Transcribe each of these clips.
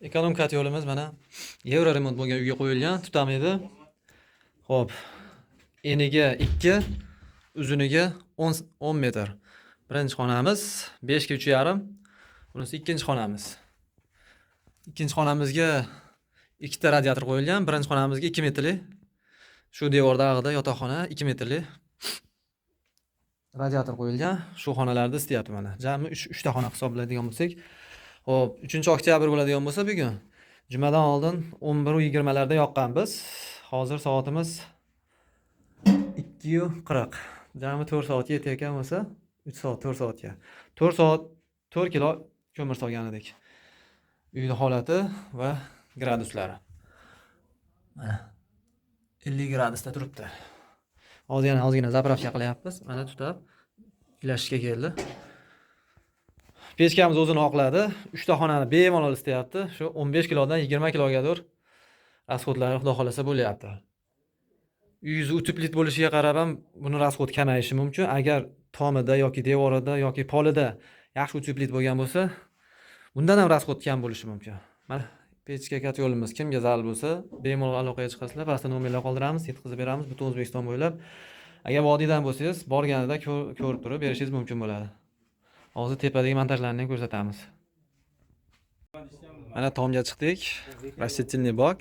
Эконом котёл imiz mana евроремонт bo'lgan uyga qo'yilgan, tutamaydi. Xo'p, eniga 2, uzuniga 10 metr. Birinchi xonamiz 5 ga 3,5. Bunisi ikkinchi xonamiz. Ikkinchi xonamizga ikkita radiator qo'yilgan. Birinchi xonamizga 2 metrli. Shu devorda ag'ida yotoqxona, 2 metrli radiator qo'yilgan. Shu xonalarda isityapti mana. Jami 3 uchta xona hisoblaydigan bo'lsak. Xo'p, 3-oktyabr bo'ladigan bo'lsa bugun. Jumadan oldin 11:20 larda yoqqanmiz. Hozir soatimiz 2:40. Jami 4 soatga yetayotgan bo'lsa, 3 soat, 4 soatga. 4 soat 4 kilo ko'mir solgan edik. Uyni holati va graduslari. Mana 50 gradusda turibdi. Hozir yana ozgina заправка qilyapmiz. Mana tutab ilashishga keldi. Pechkamiz o'zini oqladi. 3 ta xonani bemalol isityapti. Shu 15 kilodan 20 kilogadir расход lari, xudo xohlasa, bo'lyapti. Uyingiz утеплить bo'lishiga qarab ham buni расход kamayishi mumkin. Agar tomida yoki devorida yoki polida yaxshi утеплить bo'lgan bo'lsa, bundan ham расход kam bo'lishi mumkin. Mana pechka котёл imiz kimga zarur bo'lsa, bemalol aloqaga chiqasizlar. Pastda nomerlar qoldiramiz, yetkazib beramiz butun O'zbekiston bo'ylab. Agar vodiydan bo'lsangiz, borganida ko'rib turib berishingiz mumkin bo'ladi. Hozir tepadagi montajlarni ham ko'rsatamiz. Mana tomga chiqdik. Растительный бак.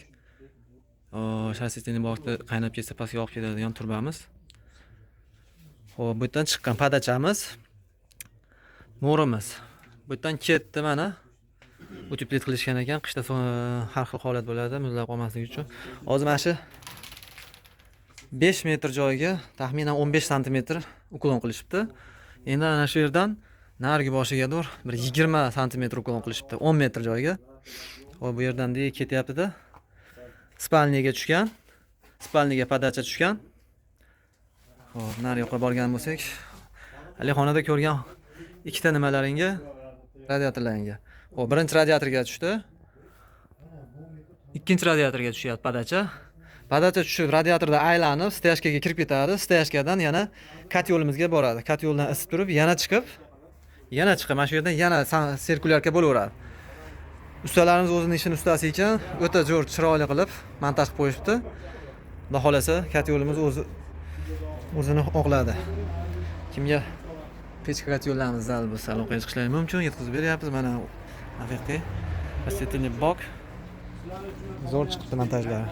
Xo'sh, растительный бак da qaynab ketsa, pastga oqib ketadigan trubamiz. Xo'p, bu yerdan chiqqan подача miz. Mo'rimiz. Bu yerdan ketdi mana. Утеплить qilishgan ekan. Qishda har xil holat bo'ladi, muzlab qolmasligi uchun. Hozir mana shu 5 metr joyiga taxminan 15 santimetr уклон qilishibdi. Endi ana shu yerdan narigi boshigadir bir 20 santimetr уклон qilishibdi, 10 metr joyga. Xo'p, bu yerdan de ketyapti-da. Спальня ga tushgan. Спальня ga подача tushgan. Xo'p, nari yoqqa borgan bo'lsak, haligi xonada ko'rgan ikkita nimalaringga, radiatorlaringga. Xo'p, birinchi radiatorga tushdi. Ikkinchi radiatorga tushyapti подача. Подача tushib, radiatorda aylanib, стяжка ga kirib ketadi. Стяжка dan yana котёл imizga boradi. Котёл dan isib turib, yana chiqib, mana shu yerdan yana циркулярка bo'laveradi. Ustalarimiz o'zini ishini ustasi ekan, o'ta zo'r, chiroyli qilib montaj qilib qo'yishibdi. Xudo xohlasa, котёл imiz o'zi o'zini oqladi. Kimga pechka котёл larimiz zarur bo'lsa, aloqaga chiqishlari mumkin, yetkazib beryapmiz. Mana haqiqiy растительный бак zo'r chiqibdi montajlari.